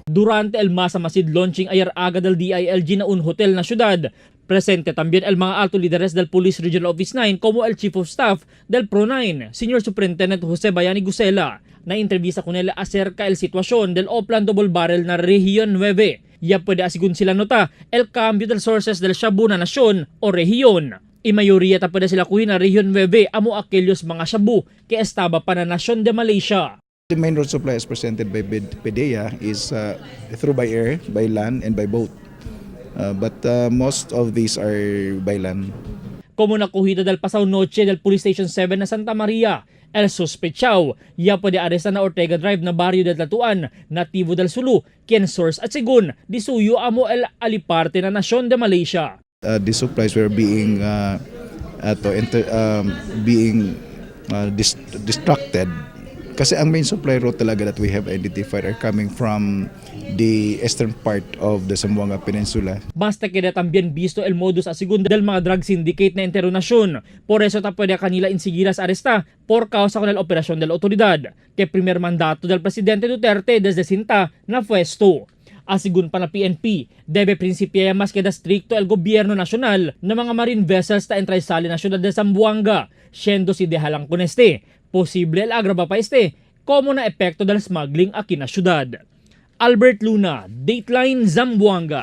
Durante el masamasid launching ayer aga del DILG na un hotel na syudad, presente también el mga alto líderes del Police Regional Office 9 como el Chief of Staff del Pro 9, Senior Superintendent Jose Bayani Gusela, na entrevista con él acerca el sitwasyon del Oplan Double Barrel na Rehiyon 9. Ya puede asigun sila nota el cambio del sources del shabu na nasyon o rehiyon. I mayoría ta puede sila kuhin na Rehiyon 9 amo aquellos mga shabu que estaba pa na nasyon de Malaysia. The main road supply as presented by PDEA is through by air, by land, and by boat. But most of these are by land. Como nakuhida del pasado noche del Police Station 7 na Santa Maria. El sospechao, ya puede arrestar na Ortega Drive na barrio del Tatuan, nativo del Sulu, quien source at sigun, disuyo amo el aliparte na nasyon de Malaysia. The supplies were being ato enter, being distracted kasi ang main supply route talaga that we have identified are coming from the eastern part of the Zamboanga Peninsula. Basta queda también visto el modus asigun del mga drug syndicate na entero nasyon. Por eso ta puede kanila insigiras aresta por causa con el operación de la autoridad, que primer mandato del presidente Duterte desde cinta na puesto. Asigun pa na PNP, debe prinsipya mas queda stricto el gobierno nacional na mga marine vessels ta entra y sale na syudad de Zamboanga, siendo si dehalang con este. Posible el agrava pa este, como na epekto del smuggling aquí na syudad. Albert Luna, Dateline Zamboanga.